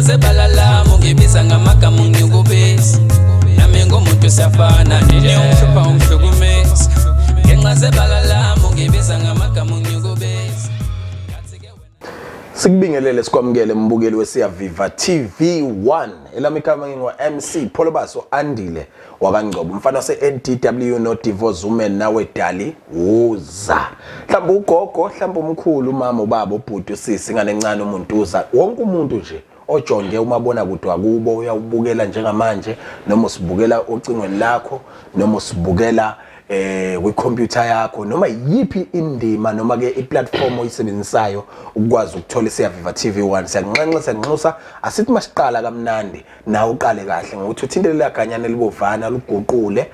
zebalala ungibiza ngamagama ungikubisa nami ngumuntu siyafana nje ungihlupha ungihlukumeza ngenxa zebalala ungibiza ngamagama ungikubisa. Sikubingelele sikwamukele mbukeli weSiyaviva TV1. Elami igama ngingu MC Pholobaso Andile wakaNgcobo, umfana wase NDW no divorce woman nawe dali uza. Mhlawumbe ugogo, mhlawumbe umkhulu, umama, ubaba, ubhuti, usisi, ingane encane, umuntu uza. Wonke umuntu nje ojonge umabona kude wakubo uyawubukela njengamanje, noma usibukela ocingweni lakho, noma usibukela kwikhompyutha yakho, noma yipi indima noma ke iplatform oyisebenzisayo ukwazi ukuthola iSiyaviva TV1. Siyanxenxa, siyanxusa, asithi masiqala kamnandi nawe uqale kahle ngokuthi uthinte ganyana elibovana luguqule.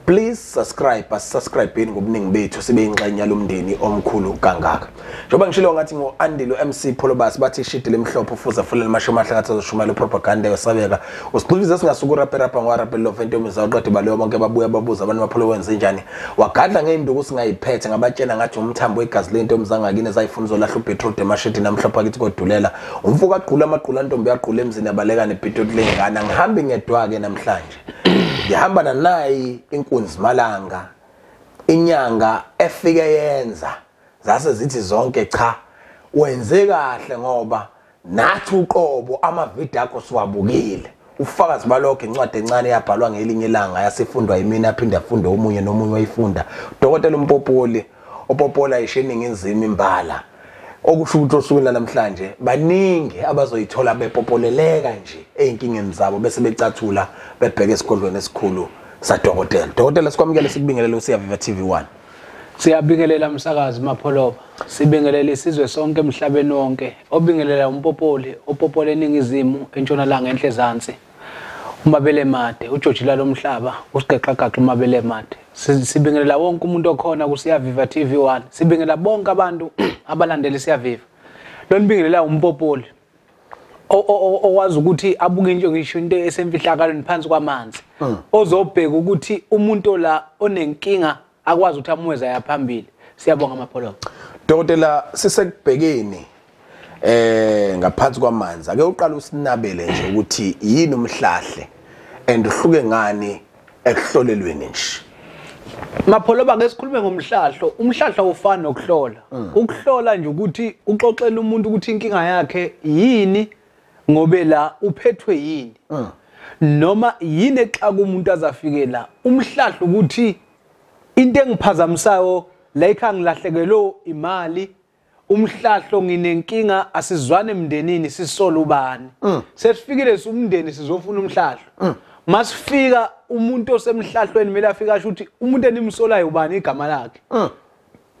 Please subscribe, asubscribe ngobuningi bethu sibe ingxenye lomndeni omkhulu kangaka. Njengoba ngishilo ngathi ngo-Andile MC Pholobas bathi ishidi lemhlophe ufuza fulela mashoma ahlakatha azoshumayela propaganda yosabeka. Usigxivize singasuka urapera ngwarapela lo fento zawuqede baleyo bonke babuya babuza abantu bapholo wenze njani. Wagadla ngeinduku singayiphethe ngabatshena ngathi umthambo wegazi lento emzangakini ezayifuna uzolahla ubeetroot emashidi namhlophe akithi kodulela. Umfuka agqula amagqula ntombi yagqula emzini abaleka nebeetroot lengane. Ngihambi ngedwa ke namhlanje. Ngihamba nanayi inkunzi malanga inyanga efike yenza zase zithi zonke cha wenze kahle ngoba nathi uqobo amavidiyo akho siwabukile. Ufakazi balokho incwadi encane yabhalwa ngelinye ilanga yasifundwa yimina yaphinda yafundwa omunye nomunye wayifunda. Dokotela uMpopoli opopola isheningizimu imbala, okusho ukuthi osukwini namhlanje baningi abazoyithola bepopoleleka nje ey'nkingeni zabo bese becathula bebheke esigodlweni esikhulu sadokotela. Dokotela, sikwamukele sikubingelele uSiyaviva TV1. Siyabingelela msakazi Mapholoba, sibingelela isizwe sonke emhlabeni wonke. Obingelela uMpopoli, opopola eningizimu, entshonalanga, enhlezansi. Umabele made, uJojila lomhlaba, usigeqagaqa umabele made. Sibingelela wonke umuntu okhona kuSiyaviva TV1. Sibingelela bonke abantu abalandela iSiyaviva. Lonibingelela uMpopoli okwazi ukuthi abuke nje ngisho into esemfihlakalweni phansi kwamanzi. Ozobheka ukuthi umuntu la onenkinga akwazi ukuthi amuweza yaphambili. Siyabonga Mapholoba. Dokotela, sisekubhekeni ngaphansi kwamanzi. Ake uqale usinabele nje ukuthi yini umhlahle and uhluke ngani ekuhlolelweni nje. Mapholoba, ke sikhulume ngomhlahlo. Umhlahlo awufani nokuhlola. Ukuhlola nje ukuthi uxoxela umuntu ukuthi inkinga yakhe yini ngobe la uphethwe yini. Noma yini exaka umuntu azafike la. Umhlahlo ukuthi into engiphazamisayo la ekhaya ngilahlekelwe imali, umhlahlo nginenkinga asizwane emndenini sisola ubani. Sesifikile umndeni sizofuna umhlahlo. Masifika umuntu osemhlahlweni kumele afike asho ukuthi umuntu enimsolayo ubani igama lakhe.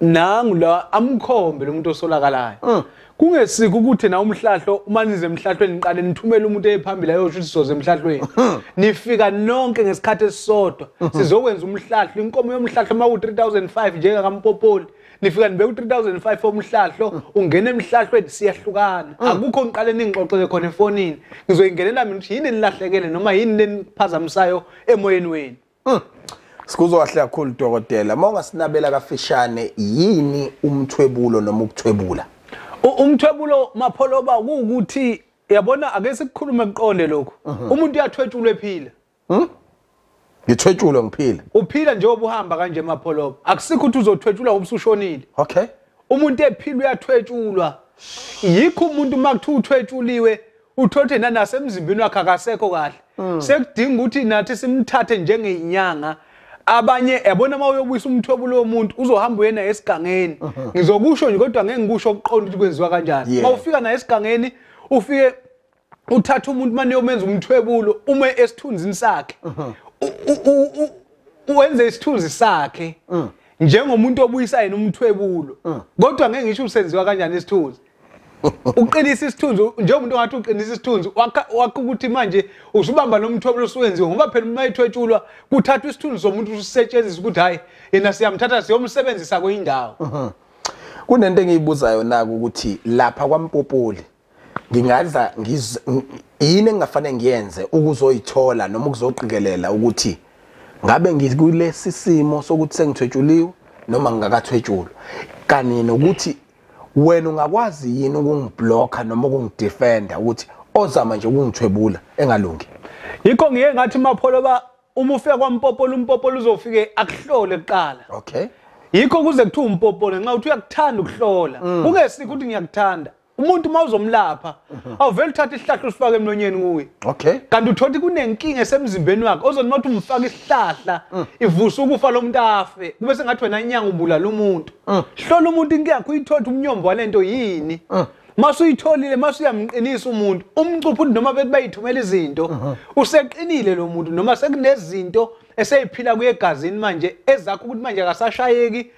Nangu la amkhombe lo muntu osolakalayo. Kungesiko ukuthi na umhlahlo uma nize emhlahlweni niqale nithumele umuntu ephambili ayosho ukuthi sizoze emhlahlweni. Nifika nonke ngesikhathi esisodwa sizokwenza umhlahlo. Inkomo yomhlahlo uma ku 3005 njengakaMpopoli nifika nibeka u3005 omhlahlo, ungena emhlahlweni siyahlukana. Akukho ngiqale ningixoxele khona efonini. Ngizoyingenela mina ukuthi yini enilahlekele noma yini leniphazamisayo emoyeni wenu. Sikuzwa kahle kakhulu dokotela. Uma ungasinabela kafishane, yini umthwebulo noma ukuthwebula? Umthwebulo Mapholoba kuwukuthi yabona ake sikukhulume kuqonde lokho. Umuntu uyathwetshulwa ephila. Ngithwetshulwe ngiphila. Uphila njengoba uhamba kanje Mapholoba. Akusikho ukuthi uzothwetshulwa ngoba usushonile. Okay. Umuntu ephila uyathwetshulwa. Yikho umuntu makuthiwa uthwetshuliwe uthothe nasemzimbeni wakhe akasekho kahle. Sekudinga ukuthi nathi simthathe njengenyanga. Abanye yabona uma uyobuyisa umthwebulo womuntu uzohamba uyena esigangeni. Ngizokusho nje kodwa ngeke ngikusho ukuqonda ukuthi kwenziwa kanjani. Uma ufika naye esigangeni ufike uthatha umuntu manje uyomenza umthwebulo ume esithunzini sakhe. Uwenze isithunzi sakhe njengomuntu obuyisa yena umthwebulo. Kodwa ngeke ngisho usenziwa kanjani isithunzi. Uqinisa isithunzi njengomuntu ongathi uqinisa isithunzi wakha ukuthi manje usubamba lo mthwebulo osuwenziwe ngoba phela uma ethwetshulwa kuthathwa isithunzi somuntu usetshenziswa ukuthi hayi yena siyamthatha siyomsebenzisa kuyindawo. Kunento engiyibuzayo naku ukuthi lapha kwaMpopoli ngingadla yini engafanele ngiyenze ukuzoyithola noma ukuzoqikelela ukuthi ngabe ngikulesi simo sokuthi sengithwetshuliwe noma ngingakathwetshulwa, kanye nokuthi wena ungakwazi yini ukungiblocka noma ukungidefenda ukuthi ozama nje ukungithwebula engalungi. Yikho ngiye ngathi Mapholoba uma ufika kwaMpopolo, uMpopolo uzofike akuhlole kuqala. Okay. Yikho kuze kuthiwa uMpopolo nxa uthi uyakuthanda ukuhlola. Kungesikho ukuthi ngiyakuthanda. Umuntu uma uzomlapha awuvele uthathe isihlahla usifake emlonyeni kuye. Okay. Kanti uthola ukuthi kunenkinga esemzimbeni wakhe ozothi uma umfaka isihlahla ivusa ukufa lomuntu afe, kube sengathi wena inyanga ubulala umuntu. Hlola umuntu inkinga yakhe uyithole umnyombo walento yini. Masuyitholile masuyamqinisa umuntu, umcuphu noma bethi bayithumela izinto, useqinile lo muntu noma sekunezinto eseyiphila kuye egazini manje ezakho ukuthi manje akasashayeki,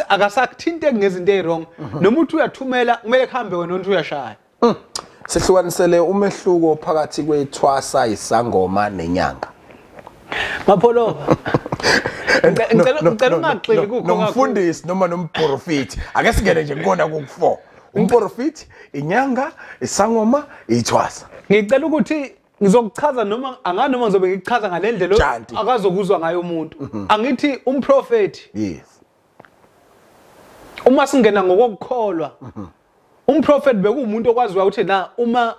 akasakuthinteki ngezinto ezirong. Noma uthi uyathumela kumele kuhambe wena uthi uyashaya. Sihlukanisele umehluko phakathi kwethwasa, isangoma nenyanga. Mapholoba, ngicela ungagxili kukho nomfundisi noma nomprofiti. Ake singene nje kukona ku4. Umprofiti, inyanga, isangoma, ithwasa. Ngicela ukuthi ngizokuchaza noma anganoma ngizobe ngikuchaza ngalendlela akazokuzwa ngayo umuntu. Angithi umprofeti. Yes. Uma singena ngokukholwa, umprofeti bekuwumuntu okwaziwa ukuthi na uma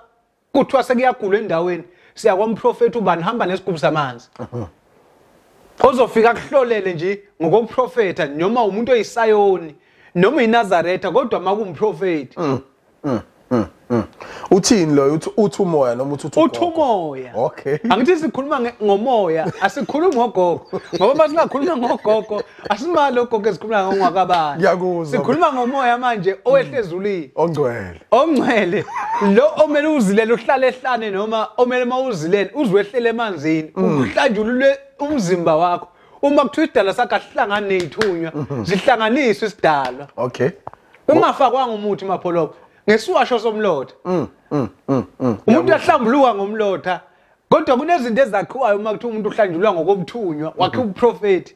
kuthiwa sekuyagulwa endaweni siya kwamprofeti ubani hamba nesigubhu samanzi. Ozofika kuhlolele nje ngokuprofeta noma umuntu oyisayoni noma iNazaretha kodwa makumprofeti. Uthini lo? Uthi umoya noma uthi uthi umoya? Okay. Angithi sikhuluma ngomoya, asikhulumi ngogogo. Ngoba masingakhuluma ngogogo, asimali ogogo esikhuluma ngongwakabani. Ngiyakuzwa. Sikhuluma ngomoya manje owehle ezulwini. Ongcwele. Ongcwele. Lo omele uzilele uhlale ehlane noma omele mawuzilele uzwehlele emanzini, uhlanjulule umzimba wakho. Uma kuthiwa isidalwa sakhe asihlangane nezithunywa, zihlanganiswe isidalwa. Okay. Ungafakwanga umuthi Mapholoba ngesiwasho somlotha. Umuntu uyahlambuluka ngomlotha, kodwa kunezinto ezakhiwayo uma kuthiwa umuntu uhlanjulwa ngokobuthunywa, wakhe ubuprofeti.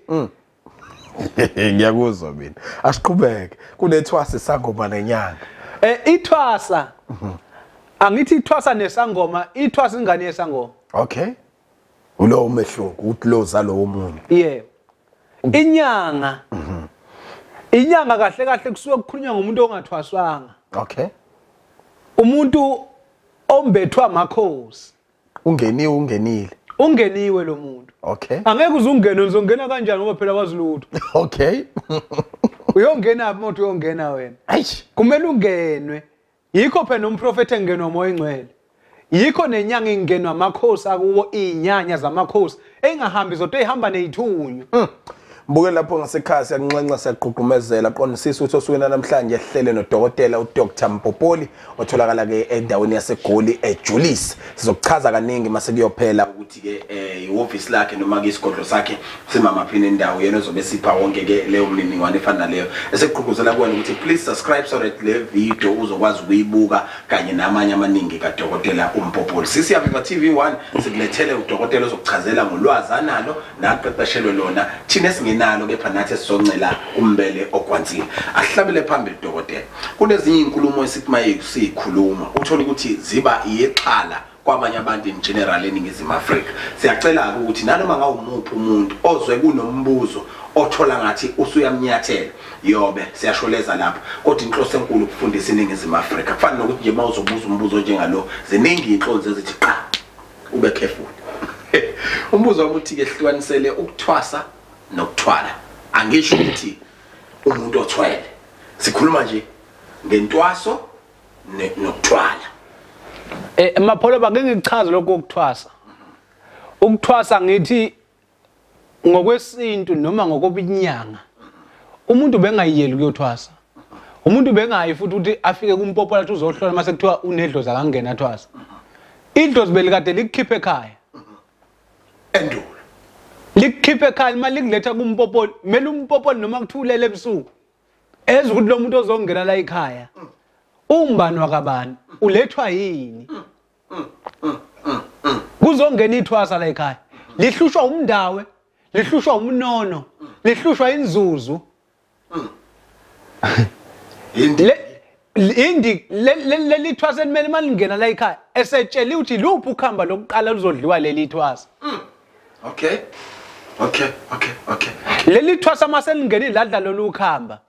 Ngiyakuzwa mina. Asiqhubeke. Kunethwasa, isangoma nenyanga. Ithwasa. Angithi ithwasa nesangoma, ithwasa ingane yesangoma. Okay. Ulo umehluko ukuthi lo zalo omunye. Yebo. Inyanga. Inyanga kahle kahle kusuke kukhulunywa ngomuntu ongathwaswanga. Okay. Umuntu ombethwa amakhosi. Ungeniwe, ungenile. Ungeniwe lo muntu. Okay. Angeke uzungene, uzongena kanjani ngoba phela wazi lutho. Okay. Uyongena phi umuntu uyongena wena? Eish. Kumele ungenwe. Yikho phela nomprofeti engenwa umoya ongcwele. Yikho nenyanga ingenwa amakhosi akuwo, izinyanya zamakhosi engahambi zodwa ehamba nezithunywa. Mbuke lapho ngasekhaya siyanxenxa siyaqhuqumezela qondisisa ukuthi osukwini namhlanje ehlele nodokotela uDr Mpopoli otholakala ke endaweni yaseGoli eJulius. Sizokuchaza kaningi mase kuyophela ukuthi ke ihhovisi lakhe noma ke isigodlo sakhe simamaphini endawo yena ozobe sipha wonke ke leyo mniningwane efana naleyo. Eseqhuquzela kuwena ukuthi please subscribe so that le video uzokwazi ukuyibuka kanye namanye amaningi kaDokotela uMpopoli. Sisiyaviva TV1 sikulethele udokotela ozokuchazela ngolwazi analo naqeqeshelwe lona thina esingenalo kepha nathi sizoncela umbele ogwansile. Ahlabele phambili dokotela. Kunezinye izinkulumo esithi maye sikhuluma uthola ukuthi ziba iyexhala kwabanye abantu in general eNingizimu Afrika. Siyacela ukuthi nanoma ngawumuphi umuntu ozwe kunombuzo othola ngathi usuyamnyathela yobe siyasholeza lapho, kodwa inhloso enkulu ukufundisa iNingizimu Afrika. Kufana nokuthi nje mawuzobuza umbuzo njengalo ziningi inhlonzi ezithi qa ube careful. Umbuzo wami uthi ke hlukanisele ukuthwasa nokuthwala. Angisho ukuthi umuntu othwele, sikhuluma nje ngentwaso nokuthwala. Mapholoba ngeke ngichaze lokho ukuthwasa. Ukuthwasa ngithi ngokwesintu noma ngokobunyanga umuntu bengayiyeli ukuyothwasa. Umuntu bengayi futhi ukuthi afike kumpopola athi uzohlola mase kuthiwa unedlozi akangena athwasa. Idlozi belikade likukhiphe ekhaya. Endulo. Likukhiphe ekhaya imali likuletha kumpopoli, kumele umpopoli noma kuthulele ebusuku. Ezwe ukuthi lo muntu ozongena la ekhaya umbani wakabani, ulethwa yini? Kuzongena ithwasa la ekhaya. Lihlushwa umndawe, lihlushwa umnono, lihlushwa inzuzu. Indi leli thwasa elimele malingena la ekhaya esetshela ukuthi luphi ukhamba lokuqala luzodliwa leli thwasa. Okay. Okay, okay, okay. Leli thwasa maselingena iladla lolu khamba.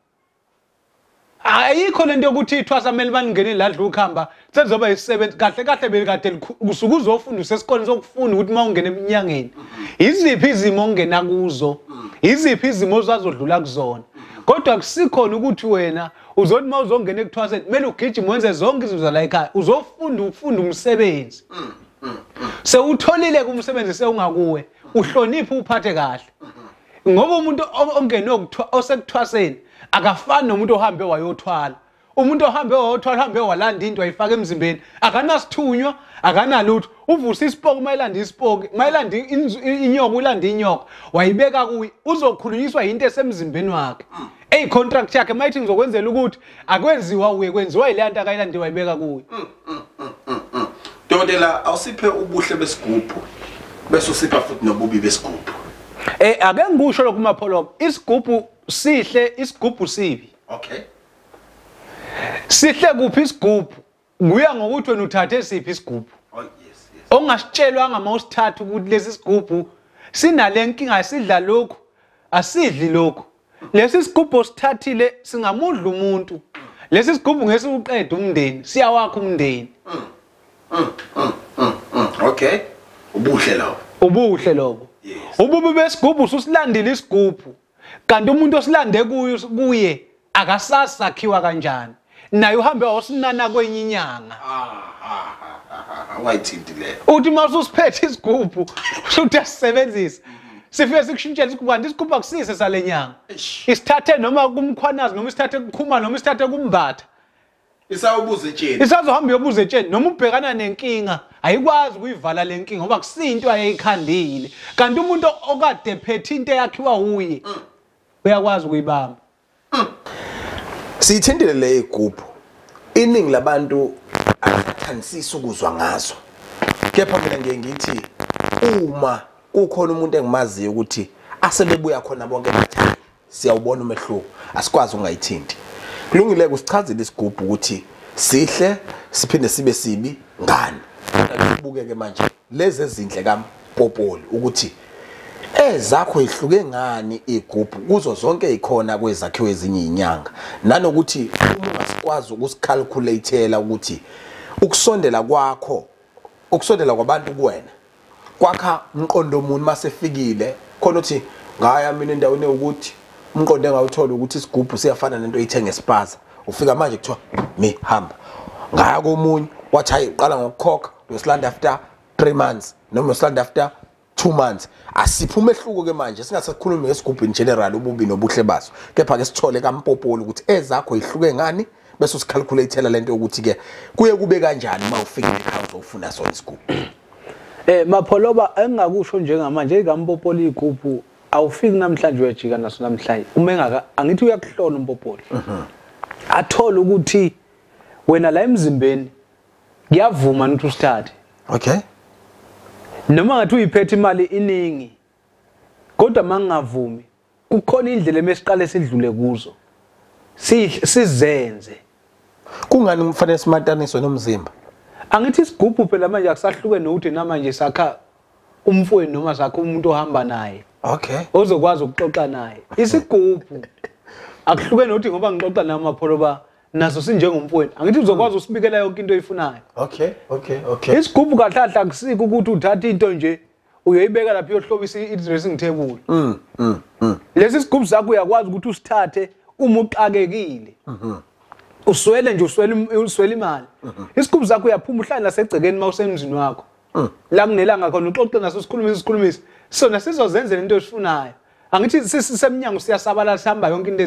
Ayikho lento yokuthi ithwasa kumele baningene la dla ukhamba selizoba isisebenzi. Kahle kahle belikade usuke uzofunda usesikoleni sokufunda ukuthi uma ungena eminyangeni iziphi izimo ongena kuzo, iziphi izimo ozazodlula kuzona. Kodwa kusikhona ukuthi wena uzothi uma uzongena ekuthwaseni kumele ugijime wenze zonke izinto zala ekhaya, uzofunda ukufunda umsebenzi. Sewutholile kumsebenzi sewungakuwe, uhloniphe uphathe kahle. Ngoba umuntu ongene osekuthwaseni akafani nomuntu ohambe wayothwala. Umuntu ohambe wayothwala uhambe walanda into wayifaka emzimbeni, akanasithunywa, akanalutho. Uvusa isipoki mayilanda isipoki, mayilanda inyoka ulanda inyoka, wayibeka kuye. Uzokhulunyiswa into esemzimbeni wakhe. Eyi contract yakhe mayithi ngizokwenzela ukuthi akwenziwa uye, kwenziwa ile nto akayilande wayibeka kuye. Dokotela, awusiphe ubuhle besigubhu bese usipha futhi nobubi besigubhu. Ake ngikusho lokhu Mapholoba, isigubhu sihle, isigubhu sibi. Okay. Sihle kuphi isigubhu? Kuya ngokuthi wena uthathe siphi isigubhu. Oh yes, yes. Ongasitshelwanga mawusithatha ukuthi lesi sigubhu sinale nkinga, sidla lokhu, asidli lokhu. Lesi sigubhu osithathile singamudla umuntu. Lesi sigubhu ngesiuqeda umndeni, siyawakha umndeni. Okay. Ubuhle lobo. Ubuhle lobo. Yes. Ububi besigubhu ususilandile isigubhu. Kanti umuntu osilande kuye akasasakhiwa kanjani. Naye uhambe wasinana kwenye inyanga. Ungayithinti leyo. Uthi mawususiphethe isigubhu usuthi asisebenzise. Sifike sikushintshele isigubhu, kanti isigubhu akusise sale nyanga. Isithathe noma kumkhwanazi, noma isithathe kukhuma, noma isithathe kumbatha. Isawubuza etsheni. Isazohamba uyobuza etsheni noma ubhekana nenkinga, ayikwazi ukuyivala le nkinga ngoba kusinto ayeyikhandile. Kanti umuntu okade phethe into eyakhiwa uye uyakwazi ukuyibamba. Siyithintile le igubhu. Iningi labantu abathandisisi ukuzwa ngazo. Kepha mina ngiye ngithi uma kukhona umuntu engimaziyo ukuthi asebebuya khona bonke bathi siyawubona umehluko, asikwazi ukungayithinti. Kulungile kusichazile isigubhu ukuthi sihle siphinde sibe sibi ngani. Kubukeke manje lezi ezinhle kaMpopoli ukuthi ezakho ihluke ngani igubhu kuzo zonke ikhona kwezakhiwo ezinye inyanga, nanokuthi uma ungasikwazi ukusicalculatela ukuthi ukusondela kwakho, ukusondela kwabantu kuwena kwakha umqondo omunye masefikile khona uthi ngaya mina endaweni ukuthi umqondo engawuthola ukuthi isigubhu siyafana nento oyithenga espaza, ufika manje kuthiwa mi hamba ngaya komunye wathi hayi uqala ngokukhokha uyosilanda after 3 months noma uyosilanda after 2 months. Asiphi umehluko ke manje, singasakhulumi ngesigubhu in general ububi nobuhle baso, kepha ke sithole kaMpopoli ukuthi ezakho ihluke ngani bese usicalculatela lento yokuthi ke kuye kube kanjani uma ufika ekhaya uzofuna sona isigubhu. Mapholoba, engingakusho njengamanje ikaMpopoli igubhu awufiki namhlanje uyajika naso namhlanje. Uma engaka angithi uyakuhlola uMpopoli. Athole ukuthi wena la emzimbeni kuyavuma ukuthi usithathe. Okay. Noma ngathi uyiphethe imali iningi kodwa mangavumi kukhona indlela emesiqale sidlule kuzo sizenze. Kungani kufanele simataniswe nomzimba? Angithi isigubhu phela manje akusahluke nokuthi namanje sakha umfowenu noma sakha umuntu ohamba naye. Okay. Ozokwazi ukuxoxa naye. Isigubhu akuhluke nokuthi ngoba ngixoxa nawe Mapholoba naso sinjengomfowenu. Angithi uzokwazi usibikela yonke into oyifunayo. Okay, okay, okay. Isigubhu kahle kahle akusiko ukuthi uthatha into nje uyoyibeka lapha uyohlobisa i-dressing table. Lesi sigubhu sakho uyakwazi ukuthi usithathe uma uxakekile. Uswele nje, uswele imali. Isigubhu sakho uyaphuma uhlale nasegcekeni mawusemzini wakho. La kunelanga khona uxoxe naso sikhulumise. Sona sizozenzela into esifunayo. Angithi sisemnyango siyasabalala sihamba yonke into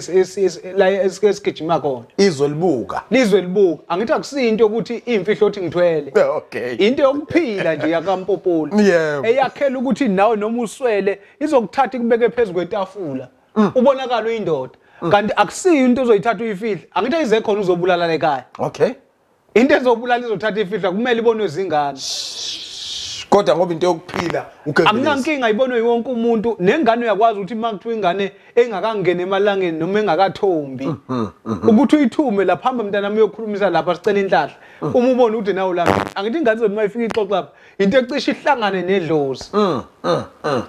la esigijima khona. Izwe libuka. Lizwe libuka. Angithi akusinto ukuthi imfihlo othi ngithwele. Okay. Into yokuphila nje yakaMpopoli. Eyakhela ukuthi nawe noma uswele izokuthatha ikubeke phezulu kwetafula. Ubonakala uyindoda. Kanti akusiyo into ozoyithatha uyifihle. Angithi ayize khona uzobulala ekhaya. Okay. Into ezobulala izothatha ifihla kumele ibonwe izingane. Kodwa ngoba into yokuphila ugebelezi. Akunankinga ibonwe wonke umuntu, nengane uyakwazi ukuthi uma kuthiwa ingane engakangeni emalangeni noma engakathombi ukuthi uyithume lapha, hamba mntanami uyokhulumisa lapha sicela inhlahla. Uma ubona ukuthi nawe ulambile, angithi ingane izothi uma ifika ixoxa lapha Into ecishe ihlangane nedlozi.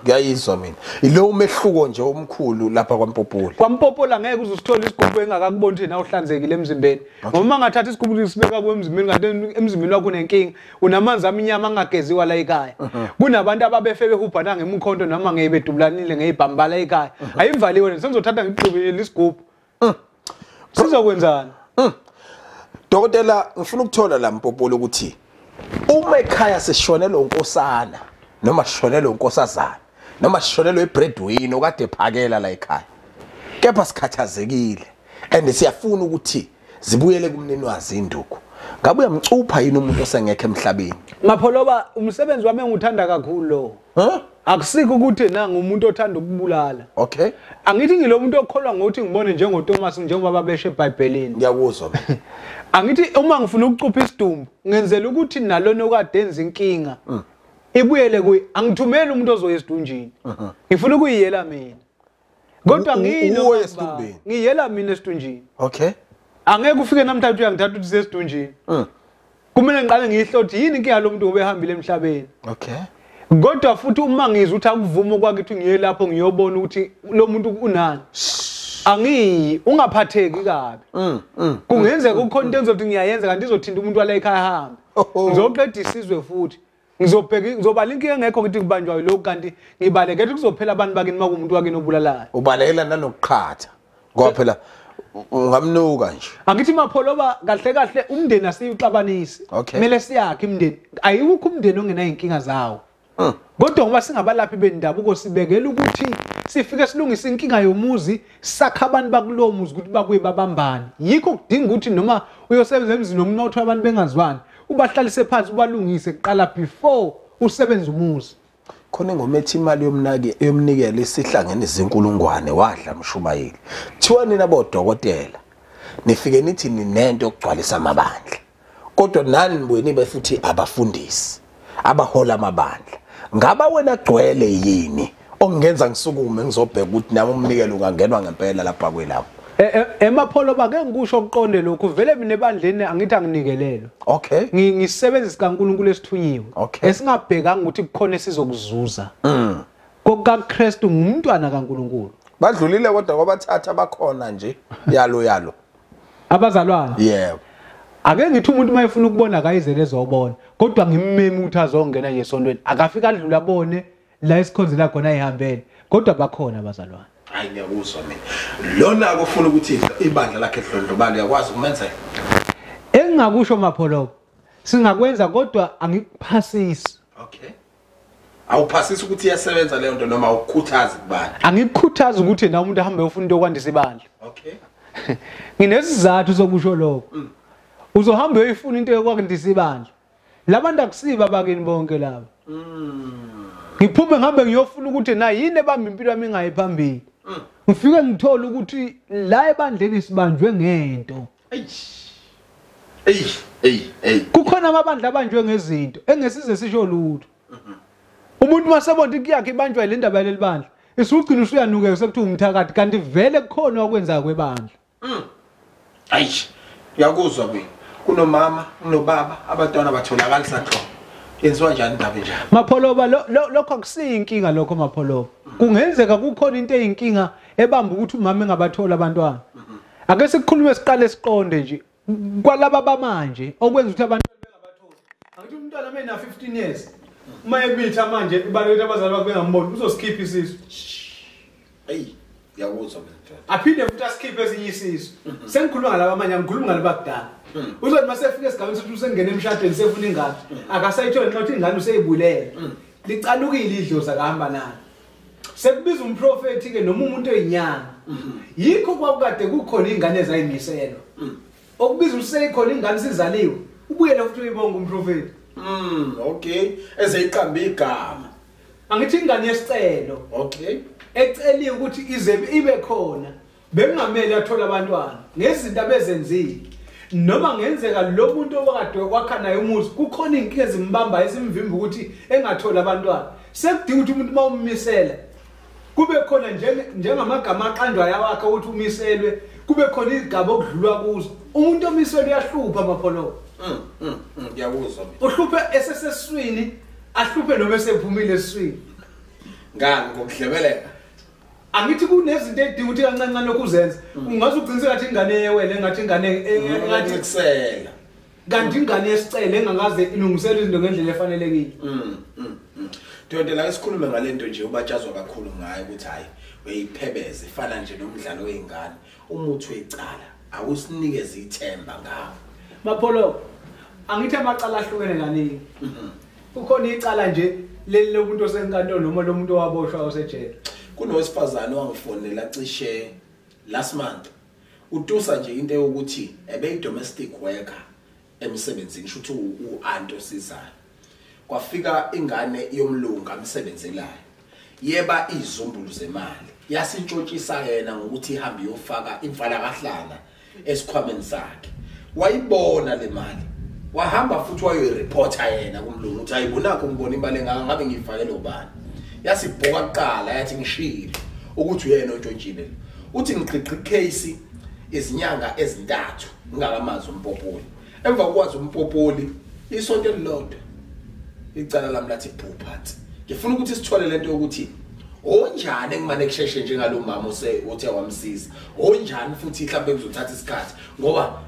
Ngiyayizwa mina. Ilo umehluko nje omkhulu lapha kwaMpopola. KwaMpopola ngeke uze usithole isigubhu engakakuboni ukuthi nawe uhlanzekile emzimbeni. Ngoba uma ngathatha isigubhu sibeka kuwe emzimbeni kanti emzimbeni wakho unenkinga, unamanzi amnyama angageziwa la ekhaya. Kunabantu ababefe behubhana ngemkhonto noma ngebedubulanile ngeyibhambala ekhaya. Ayivaliwe nje sengizothatha ngigqibile isigubhu. Sizokwenzani? Dokotela, ngifuna ukuthola la Mpopola ukuthi uma ekhaya sishonelwe unkosana noma sishonelwe unkosazana noma sishonelwe ibreadwinner okade ephakela la ekhaya, kepha sikhathazekile and siyafuna ukuthi zibuyele kumnini induku, ngabe uyamcupha yini umuntu osengekho emhlabeni? Mapholoba, umsebenzi wami engiwuthanda kakhulu lo. Akusikho ukuthi nanga umuntu othanda ukubulala. Okay. Angithi ngilo muntu okholwa ngokuthi ngibone njengoThomas njengoba babeshe eBhayibhelini. Ngiyakuzwa mina. Angithi uma ngifuna ukucupha isidumbu ngenzela ukuthi nalona okade enza inkinga ibuyele kuye. Angithumeli umuntu ozoya esidunjini. Ngifuna ukuyiyela mina. Kodwa ngiyilo ngiyela mina esidunjini. Okay. Angeke ufike namhlanje uyangithatha ukuthi sesidunjini. Kumele ngiqale ngiyihlothi yini inkinga lo muntu obehambile emhlabeni. Okay. Kodwa futhi uma ngizwa ukuthi akuvuma kwakithi ngiye lapho ngiyobona ukuthi lo muntu unani, angiyi, ungaphatheki kabi. Kungenzeka kukhona into engizothi ngiyayenza kanti izothinta umuntu wala ekhaya ahambe. Ngizoqeda isizwe futhi. Ngizobheka ngizobala inkinga engekho ngithi kubanjwa lokhu kanti ngibalekela kuzophela abantu bakini makumuntu wakini obulalayo. Ubalekela nanokuqhatha. Ngoba phela ungamnuka nje. Angithi Mapholoba kahle kahle umndeni asiyuxabanisi. Kumele siyakhe imndeni. Ayikho umndeni ongenayo inkinga zawo. Kodwa ngoba singabalaphi bendabuko sibekela ukuthi sifike silungise inkinga yomuzi, sakha abantu bakulowo muzi ukuthi bakuye babambane. Yikho kudinga ukuthi noma uyosebenza emzini nomnotho abantu bengazwani, ubahlalise phansi ubalungise kuqala before usebenza umuzi. Khona ingoma ethi imali yomnaki yomnikelo isihlangene izinkulungwane wadla mshumayeli. Kuthiwa nina bodokotela nifike nithi ninento yokugcwalisa amabandla, kodwa nani nibuye nibe futhi abafundisi abahola amabandla. Ngaba wena gcwele yini okungenza ngisukume ngizobheka ukuthi nami umnikelo ungangenwa ngempela lapha kwelapho? Emapholoba ke ngikusho ukuqonde lokhu vele mina ebandleni angithi anginikelelwe. Okay. Ngisebenzisa kaNkuluNkulu esithunyiwe. Okay. Esingabhekanga ukuthi kukhona esizokuzuza. KokaKristu ngumntwana kaNkuluNkulu. Badlulile kodwa kwabathatha bakhona nje yalo yalo. Abazalwane. Yebo. Ake ngithi umuntu mayefuna ukubona akayizele ezobona, kodwa ngimmeme ukuthi azongena nje esontweni. Akafika adlula abone la esikhonzela khona ayihambele, kodwa bakhona abazalwane. Hayi ngiyakuzwa mina. Lona akufuna ukuthi ibandla lakhe lidlondlobale uyakwazi ukumenzela. Engingakusho Mapholoba, singakwenza kodwa angikuphasisi. Okay. Awuphasisi ukuthi iyasebenza leyo nto noma awukhuthazi kubani? Angikukhuthazi ukuthi na umuntu ahambe ufuna into yokwandisa ibandla. Okay. Nginesizathu sokusho lokho. Uzohamba uyoyifuna into yokwandisa ibandla. Labantu akusiba bakini bonke laba. Ngiphume ngihambe ngiyofuna ukuthi na yini ebamba impilo yami ingayi phambili. Ngifike ngithola ukuthi la ebandleni sibanjwe ngento. Ey. Kukhona amabandla abanjwe ngezinto engesize sisho lutho. Umuntu masebona inkinga yakhe ibanjwa le ndaba yaleli bandla, isugcina usuyanukeka sekuthiwa umthakathi kanti vele kukhona okwenza kwebandla. Ayi, ngiyakuzwa mina. Kunomama, kunobaba, abantwana batholakala saxo. Yenziwa njani indaba enjalo? Mapholoba, lokho akusiyinkinga lokho Mapholoba. Kungenzeka kukhona into eyinkinga ebamba ukuthi umama engabathola abantwana. Ake sikhulume siqale siqonde nje kwalaba bamanje okwenza ukuthi abantwana bengabatholi. Angithi umntwana mena 15 years uma emitha manje ibalekela abazali bakhe bengamboni uzosikhipha isisu. Hey, ngiyakuzwa mina. Aphinde futhi asikhiphe esinye isisu. Sengikhuluma ngalaba manje, angikhulumi ngalaba kudala. Uzothi masefika esigabeni sokuthi usengena emshadweni sefuna ingane, akasayitholi nxa uthi ingane useyibulele. Licalukile idlozi akahamba nalo. Sekubiza umprofeti ke noma umuntu oyinyanga. Yikho kwakukade kukhona ingane ezayimiselwa. Okubiza useyikhona ingane sizaliwe, ubuyele futhi uyibonga umprofeti. Okay. Ezeyiqamba igama. Angithi ingane yesicelo. Okay. Eceliwe ukuthi ize ibe khona, bekungamele athola abantwana ngezinto abezenzile. Noma ngenzeka lo muntu owakade wakha naye umuzi kukhona inkinga ezimbamba esimvimba ukuthi engathola abantwana. Sekudinga ukuthi umuntu mawummisela kube khona njengamagama aqanjwa yawakhe ukuthi umiselwe, kube khona izigaba okudlulwa kuzo. Umuntu omiselwe uyahlupha Mapholoba. Ngiyakuzwa mina. Uhluphe eseseswini Ahluphe noma esephumile esiswini. Ngani ngokudlebeleka? Angithi kunezinto edinga ukuthi kancane kancane lokhu uzenza. Ungaze ugcine sengathi ingane yewele, engathi ingane engathi kusela. Kanti ingane yesicele engakaze ilungisele izinto ngendlela efanelekile. Dokotela, ake sikhulume ngalento nje ubatshazwa kakhulu ngayo ukuthi hayi uyiphebeze ifana nje nomdlalo weingane. Umuthi wecala awusinikeze ithemba ngawo. Mapholo, angithi amacala ahlukene kaningi. Kukhona icala nje leli lomuntu osenkantolo noma lomuntu owaboshwa osejele. Kunowesifazane owangifonela cishe last month. Utusa nje into yokuthi ebe domestic worker emsebenzini, shuthi uanti osizayo. Kwafika ingane yomlungu amsebenzelayo. Yeba izizumbulu zemali. Yasintshotshisa yena ngokuthi ihambe iyofaka imfalakahlana esikhwameni sakhe. Wayibona le mali. Wahamba futhi wayoyireporta yena kumlungu ukuthi ayibonakho ngibona imali engaka ngabe ngiyifakele ubani. Yasibhoka kuqala yathi ngishilo ukuthi uyena ontshontshile. Uthi ngiqhiqhi case izinyanga ezintathu ngingakamazi uMpopoli. Emva kokwazi uMpopoli isonto elilodwa icala lami lathi bhu phansi. Ngifuna ukuthi sithole lento yokuthi onjani engimane kusheshe njengalo mama othe wamsiza. Onjani futhi mhlawumbe kuzothatha isikhathi ngoba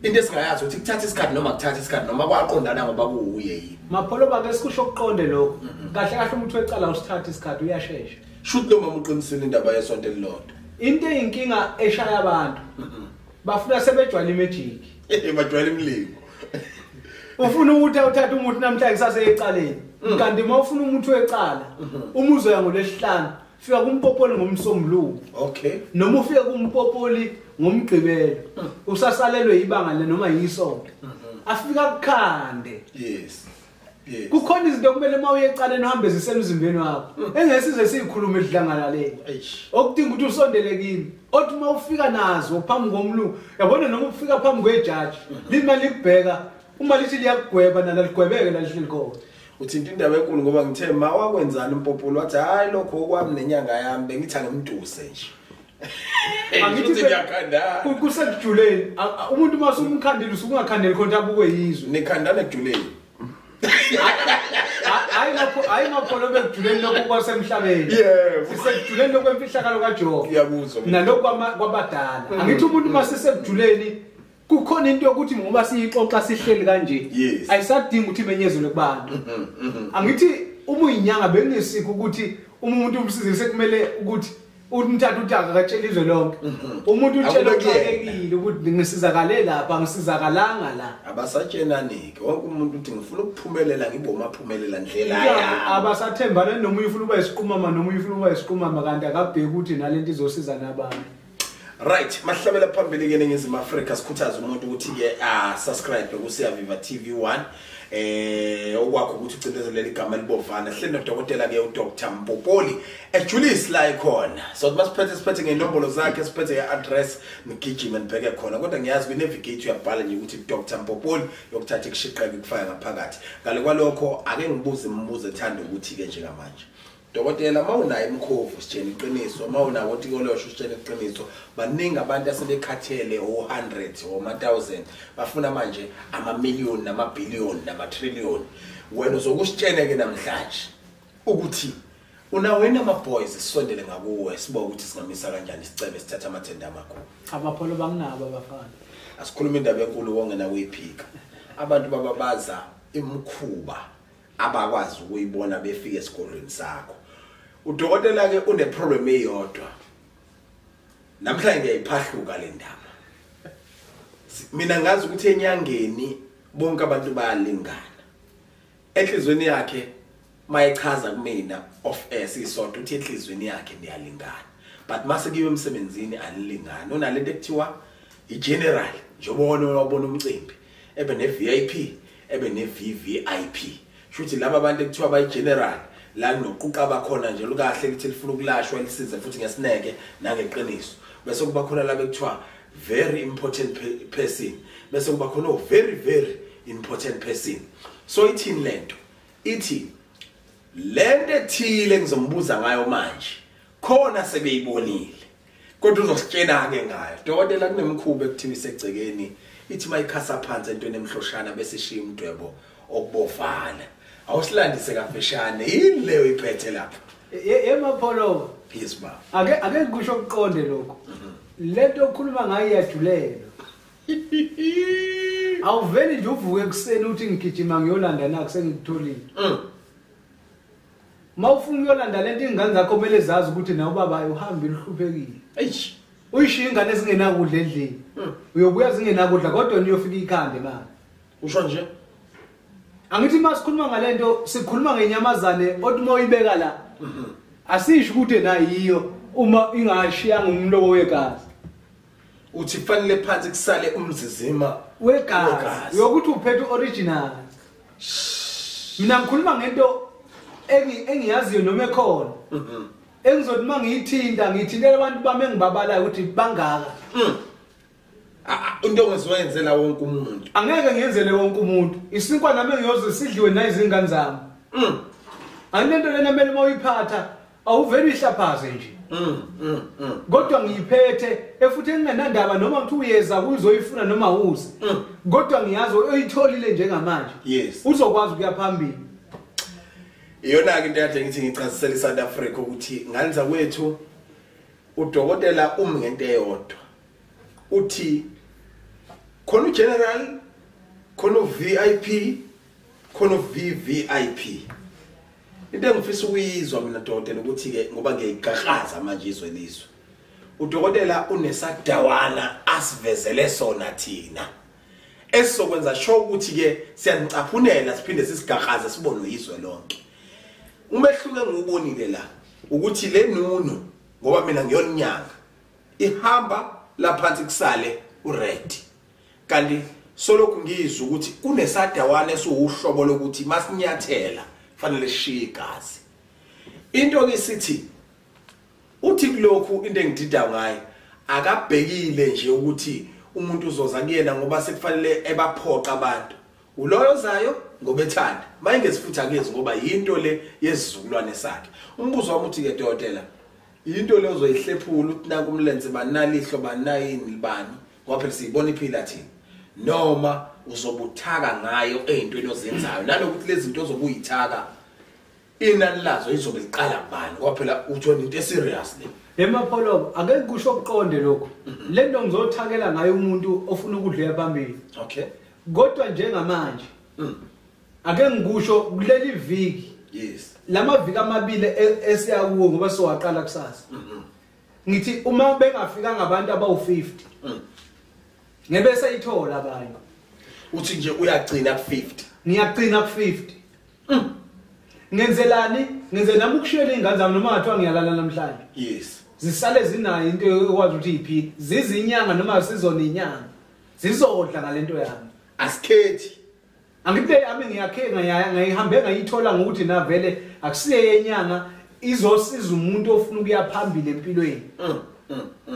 into esingayazi ukuthi kuthatha isikhathi noma kuthatha isikhathi noma kwaqondana ngoba kuuye yini. Mapholo, bake sikusho ukuqonde lokho. Kahle kahle umuntu wecala usithatha isikhathi uyashesha. Shuthi lo mama uqinisile indaba yesonto elilodwa. Into eyinkinga eshaya abantu. Bafuna sebejwayele imagic. Bajwayele imilingo. Ufuna ukuthi awuthathe umuntu namhlanje kusase ecaleni. Kanti uma ufuna umuntu wecala, uma uzoya ngolesihlanu, fika kuMpopoli ngomsombuluko. Okay. Noma ufike kuMpopoli ngomgqibelo, usasalelwe ibanga le noma yisonto. Afika kukhande. Yes. Yes. Kukhona izinto okumele uma uye ecaleni uhambe zisemzimbeni wakho. Engesize sikhulume edlangalaleni. Okudinga ukuthi usondele kimi. Othi uma ufika nazo phambi komlungu, yabona noma ufika phambi kwejaji, limali likubheka, uma lithi liyakugweba nalaligwebeke lalihleli khona. Uthinta indaba enkulu ngoba ngithe ma wakwenzani uMpopoli wathi hayi lokho okwami nenyanga yami bengithi angimduse nje. Angithi ngiyakhandana. Kusekujuleni umuntu uma usumkhandile usungakhandeli khona abukwe yizwe. Nikhandana ekujuleni. Hayi lapho, hayi Mapholo bekujuleni lokho kwasemhlabeni. Yebo. Sisekujuleni lokho emfihlakalo kaJehova. Ngiyakuzwa. Nalokho kwabadala. Angithi umuntu uma sisekujuleni kukhona into yokuthi ngoba siyixoxa sihleli kanje. Yes. Ayisadingi ukuthi imenyezelwe kubantu. Angithi uma uyinyanga bengesikho ukuthi uma umuntu umsize sekumele ukuthi umthatha uthi akatshela izwe lonke. Umuntu utshela uxakekile ukuthi ngisizakale lapha ngisizakalanga la. Abasatshenanike wonke umuntu uthi ngifuna ukuphumelela ngibe umaphumelela ndlela yami. Abasathembana noma uyifuna ukuba isiqhumama noma uyifuna ukuba isiqhumama kanti akabheki ukuthi nalento izosiza nabantu. Right, mahlabela phambili ke eNingizimu Afrika sikhuthaza umuntu ukuthi ke subscribe ku Siyaviva TV 1. Okwakho ukuthi ucindezelele igama libovana. Hleli nodokotela ke uDr Mpopoli eJulius la ikhona. So masiphethe siphethe ngenombolo zakhe, siphethe ngeaddress, nigijime nibheke khona. Kodwa ngiyazi kwi navigate uyabhala nje ukuthi Dr Mpopoli yokuthatha ikushiqeke kufaka ngaphakathi. Ngale kwalokho ake ngibuze imibuzo ethanda ukuthi ke njengamanje. Dokotela, mawunayo imkhovu sitshena iqiniso, mawunawo otikolosho sitshena iqiniso. Baningi abantu asebekhathele o100 oma1000 bafuna manje ama million nama billion nama trillion. Wena uzokusitshena ke namhlanje ukuthi unawena ama boys sisondele ngakuwe sibuka ukuthi singamisa kanjani isicebe sithatha amathenda amakhulu. Abapholo banginabo abafana. Asikhuluma indaba enkulu wongena kuyiphika. Abantu bababaza imikhuba abakwazi ukuyibona befika esikolweni sakho. Udokotela ke une problem eyodwa. Namhlanje ngiyayiphahluka le ndaba. Mina ngazi ukuthi enyangeni bonke abantu bayalingana. Enhlizweni yakhe mayichaza kumina off air sisodwa uthi enhlizweni yakhe niyalingana. But mase kiwe emsebenzini anilingani. Unalento ekuthiwa igeneral njengoba wabona umcimbi ebe ne VIP ebe ne VVIP. Shuthi laba abantu ekuthiwa bayi general la kunoquqa bakhona nje lukahle lithi lifuna ukulashwa lisize futhi ngesineke nangeqiniso. Bese kuba khona laba ekuthiwa very important person, bese kuba khona very very important person. So ithini lento? Ithi lento ethile ngizombuza ngayo manje khona sebeyibonile kodwa uzositshena ke ngayo. Dokotela, kunemkhuba ekuthiwa isegcekeni ithi mayikhasa phansi entweni emhloshana bese ishiya umdwebo okubovana. Awusilandise kafishane, yini leyo iphethe lapha? Yemapholo. Yes baba. Ake ngikusho kuqonde lokho. Lento okhuluma ngayo iyajulelwa. Awuveli nje uvuke ekuseni uthi ngigijima ngiyolanda naku sengikutholile. Mawufuna uyolanda lento ingane zakho kumele zazi ukuthi nawe baba uhambile uhluphekile. Eish. Uyishiya ingane ezingenakudla endlini. Uyobuya zingenakudla kodwa niyofika ikhande manje. Usho nje? Angithi masikhuluma ngalento sikhuluma ngenyamazane othi moyibeka la. Asisho ukuthi nayiyo uma ingashiyanga umlomo wegazi. Uthi fanele phansi kusale umzizima wegazi. Uyokuthi uphethe original. Mina ngikhuluma ngento engiyaziyo noma ekhona. Engizothi mangiyithinta ngithintela abantu bami engibabalayo ukuthi bangaka. Into ongezoyenzela wonke umuntu. Angeke ngiyenzele wonke umuntu. Isinkwa nami ngiyoze sidliwe nayizingane zami. Anento lena kumele mawuyiphatha awuveli uyihlaphaze nje. Kodwa ngiyiphethe efuthi engingenandaba noma ngithi uyeza uzoyifuna noma uze. Kodwa ngiyazi oyitholile njengamanje. Yes. Uzokwazi ukuya phambili. Iyona ke into yakhe ngithi ngichazisela iSouth Africa ukuthi nganza kwethu udokotela umi ngento eyodwa. Uthi khona uGeneral, khona uVIP, khona uVVIP. Into engifisa ukuyizwa mina dokotela ukuthi ke ngoba ngiyigaqaza manje izwe lizwe. Udokotela unesadawana asivezele sona thina. Esizokwenza sure ukuthi ke siyanicaphunela siphinde sisigaqaze sibone izwe lonke. Umehluko engiwubonile la ukuthi le nunu ngoba mina ngiyoninyanga ihamba laphansi kusale ured. Kanti solokhu ngizwa ukuthi kunesadawana esiwuhlobo lokuthi masinyathela fanele sishiye igazi. Into ke sithi uthi kulokhu into engidida ngayo akabhekile nje ukuthi umuntu uzoza kuyena ngoba sekufanele ebaphoqa abantu. Uloyo zayo ngoba ethanda, mayingesifutha akezi ngoba yinto le yesizukulwane sakhe. Umbuzo wami uthi ke dokotela, into le ozoyihlephula uthi nanku umlenze banalihlo banayini libani ngoba phela siyibona iphila thina, noma uzobuthaka ngayo ezintweni ozenzayo nalokuthi lezi zinto ozobuyithaka inani lazo izobe liqala kubani ngoba phela uthona into eserious le. Emapholo ake kusho kuqonde lokho. Lento ngizothakela ngayo umuntu ofuna ukudlela phambili. Okay. Kodwa njengamanje ake ngikusho kuleli viki. Yes. Lamaviki amabili esiya kuwo ngoba sowaqala kusasa. Ngithi uma bengafika ngabantu abawu50 ngebe seyithola abanye. Uthi nje uyagcina ku50. Ngiyagcina ku50. Ngenzelani? Ngenze nami ukushiyela izingane zami noma ngathiwa ngiyalala namhlanje. Yes. Zisale zinayo into ekwazi ukuthi iphile. Zizinyanga noma sizona inyanga. Zizodla ngalento yami. Asikhethi. Angithi yami ngiyakhe ngayihambe ngayithola ngokuthi na vele akusiye yenyanga izosiza umuntu ofuna ukuya phambili empilweni.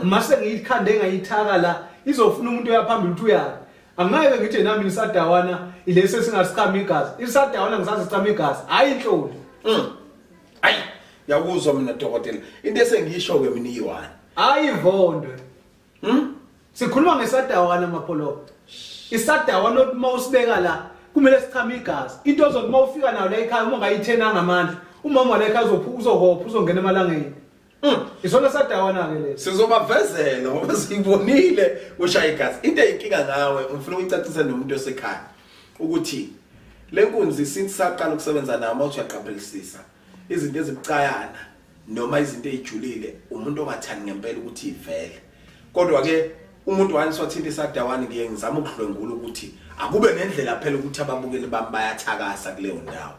Mase ngiyikhande ngayithaka la izofuna umuntu oya phambili uthi uyaphi. Angeke ngithi nami isadawana ilesi singasichama igazi. Isadawana ngisazichama igazi, hayi inhloli. Hayi, yakuzwa mina dokotela. Into esengisho ke mina iyi-1. Hayi ivondwe. Sikhuluma ngesadawana mapholo. Isadawana othi mawusibeka la kumele sichame igazi. Into ozothi mawufika nayo la ekhaya uma ungayithenanga amandla, umama la ekhaya uzohopha uzongena emalangeni. Isona sadawana ke leso. Sizobavezela ngoba siyibonile ushaya igazi. Into eyinkinga ngawe ngifuna ukuyicacisa nomuntu osekhaya ukuthi le nkunzi since saqala ukusebenza nayo mawuthi uyaqaphelisisa izinto ezibucayana noma izinto ezijulile umuntu ongathandi ngempela ukuthi ivele. Kodwa ke umuntu wani swathinta isadawana ngiye ngizama ukudlwengula ukuthi akube nendlela phela ukuthi ababukeli bami bayathakasa kuleyo ndawo.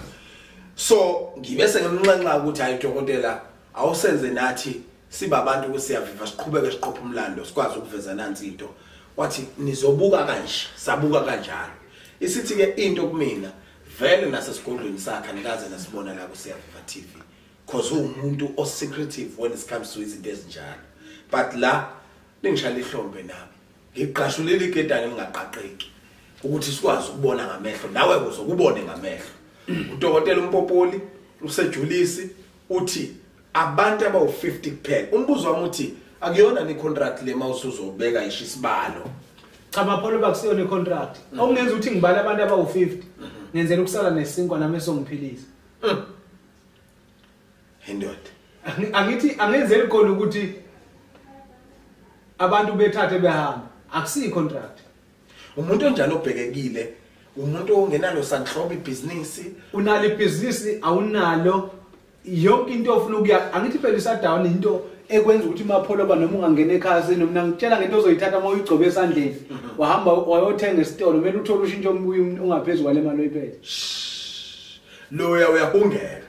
So ngibese ngimnxenxa ukuthi hayi dokotela awusenze nathi sibabantu kusiyaviva siqhubeke siqopha umlando sikwazi ukuveza nansi into. Wathi nizobuka kanje, sabuka kanjalo. Isithi ke into kumina vele nasesigodlweni sakhe nikaze nasibona la kuSiyaviva TV because umuntu o secretive when it comes to izinto ezinjalo. But la ningishaya ihlombe nami ngiqashulile igedane lingaqaqeki ukuthi sikwazi ukubona ngamehlo nawe uzokubone ngamehlo. Udokotela uMpopoli usejulisi uthi abantu abawu50 kuphela. Umbuzo wami uthi akuyona ni contract le mawusuzobeka ishisibalo. Cha mapholo bakusiyona i contract. Okungenza ukuthi ngibale abantu abawu50. Ngenzela ukusala nesinkwa nami esongiphilisa. Indoda. Angithi angenzeli khona ukuthi abantu bethathe behamba. Akusiyi contract. Umuntu onjalo obhekekile, umuntu ongenalo sanhlobo ibhizinisi, unalo ibhizinisi awunalo yonke into ofuna ukuya. Angithi phela isadown into ekwenza ukuthi Mapholoba noma ungangena ekhaya noma ngitshela ngento ozoyithatha uma uyigcobe esandleni wahamba wayothenga esitolo kumele uthole ushintsho ongaphezulu kwale mali oyiphethe. Loya uyahungeka.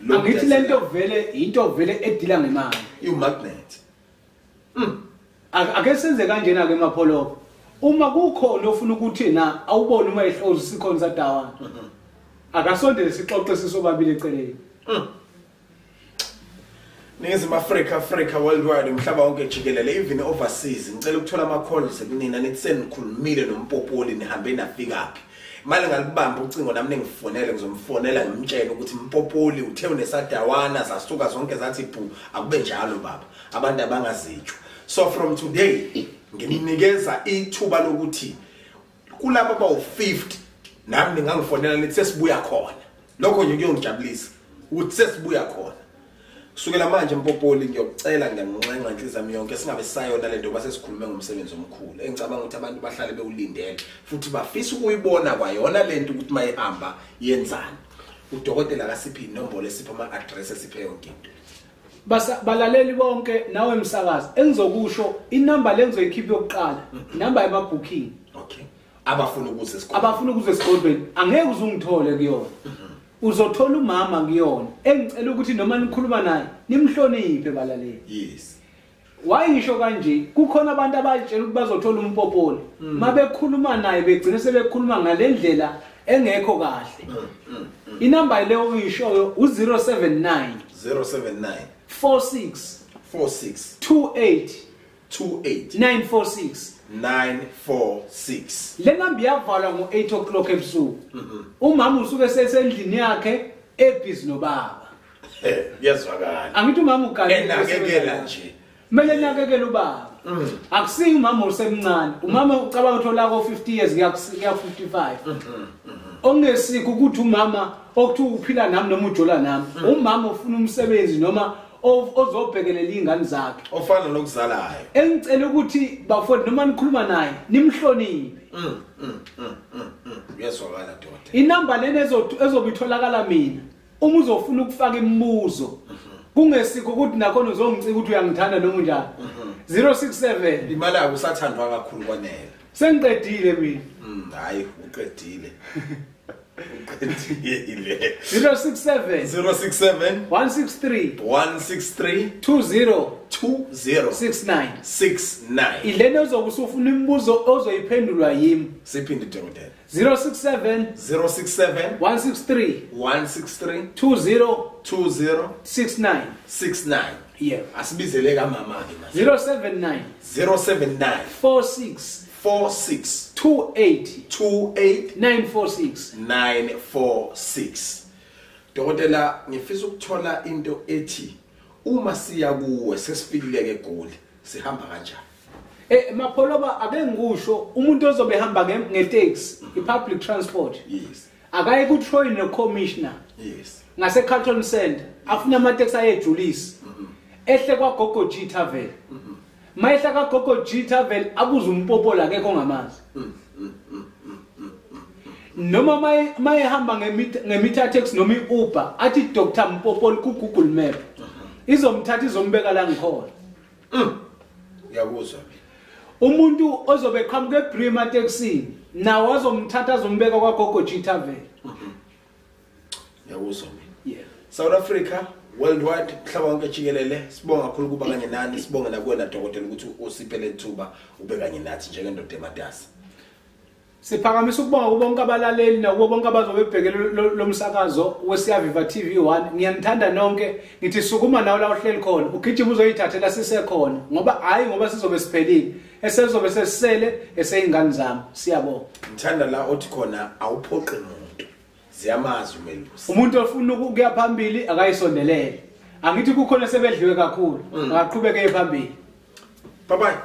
Angithi lento vele into vele edila ngemali. Iwumagnet. Ake senze kanjena ke Mapholoba. Uma kukhona ofuna ukuthi na awubone uma ehlozo sikhona sadawana. Akasondele sixoxe sisobabili eceleni. Ningizimu Africa, Africa worldwide, umhlaba wonke jikelele, even overseas. Ngicela ukuthola ama calls kunina nithi senikhulumile noMpopoli nihambe nafika phi. Mali ngalibamba ucingo nami ningifonele ngizomfonela ngimtshele ukuthi Mpopoli uthe unesadawana zasuka zonke zathi bhu akube njalo baba. Abantu abangazitshwa. So from today ngininikeza ithuba lokuthi kulabo abawu50 nami ningangifonela nithi sesibuya khona. Lokho nje kuyongijabulisa ukuthi sesibuya khona. Kusukela manje Mpopoli ngiyokucela ngiyanxenxa inhliziyo yami yonke singabe sayona lento base sikhulume ngomsebenzi omkhulu engicabanga ukuthi abantu bahlale bewulindele futhi bafisa ukuyibona kwayona lento ukuthi mayihamba yenzani. Udokotela akasiphi inombolo esipha ama address esiphe yonke into. Balaleli bonke nawe msakazi engizokusho inamba lengizoyikhipha yokuqala inamba yama booking. Okay. Abafuna ukuze esikolweni. Abafuna ukuze esikolweni angeke uzungithole kuyona. Uzothola umama kuyona engicela ukuthi noma nikhuluma naye nimhloniphe balaleli. Yes. Why ngisho kanje kukhona abantu abatshela ukuthi bazothola uMpopoli mabekhuluma naye begcine sebekhuluma ngalendlela engekho kahle. Inamba leyo uyishoyo u079 079 46 46 28 28 946 946. Le namba iyavalwa ngo-8 o'clock ebusuku. Umama usuke sesendlini yakhe ebhizi nobaba. Kuyazwakala. Angithi umama uganile enakekela nje. Kumele nakekele ubaba. Akusiyi umama osemncane. Umama ucabanga ukuthi olako 50 years kuya 55. Ongesikho ukuthi umama okuthiwa uphila nami noma ujola nami. Umama ufuna umsebenzi noma ozobhekelela izingane zakhe. Ofana nokuzalayo. Engicela ukuthi bafowethu noma nikhuluma naye nimhloniphe. Uyazwakala doda. Inamba lena ezobitholakala mina uma uzofuna ukufaka imibuzo kungesikho ukuthi nakhona uzongicika ukuthi uyangithanda noma unjani. 067 imali yakho usathandwa kakhulu kwanele. Sengiqedile mina. Hayi uqedile. Uqedile. 067 067 163 163 20 20 69 69. Ilena ozokusufuna imibuzo ozoyiphendulwa yimi. Siphinde dokotela. 067 067 163 163 20 20 69 69. Yeah. Asibizele kamama ke manje. 079 079 46 46 28 28 946 946. Dokotela ngifisa ukuthola into ethi uma siya kuwe sesifikile ke eGoli sihamba kanjani? Mapholoba ake ngikusho umuntu ozobe ehamba nge-taxi i-public transport. Yes. Akaye ku Troy no commissioner. Yes. Ngase Carlton Center afuna ama-taxi ayejulisi. Ehle kwa Gogo G Tavern. Mayehla ka Gogo G Tavern abuza uMpopola akekho ongamazi. Noma mayehamba ngemeter taxi noma iUber athi Dr Mpopoli ku Google Map. Izomthatha izombeka la ngikhona. Uyakuzwa mina. Umuntu ozobe eqhamuka eBrima taxi nawo azomthatha azombeka kwa Gogo G Tavern. Uyakuzwa mina. Yeah. South Africa worldwide mhlaba wonke jikelele sibonga kakhulu kuba kanye nani, sibonge nakuwena dokotela ukuthi usiphe lethuba ube kanye nathi njengendoda ematasa. Siphakamisa ukubonga kubonke abalaleli nakubo bonke abazobe bebhekele lo msakazo weSiyaviva TV1. Ngiyanithanda nonke, ngithi sukuma nawe la uhleli khona ugijima uzoyithathela sisekhona ngoba hayi ngoba sizobe siphelile esezobe sesisele eseyingane zami. Siyabonga. Ngithanda la othi khona awuphoqi umuntu. Ziyamazi umelusi. Umuntu ofuna ukuya phambili akayisondelele. Angithi kukhona sebedliwe kakhulu, akaqhubeke phambili. Bye bye.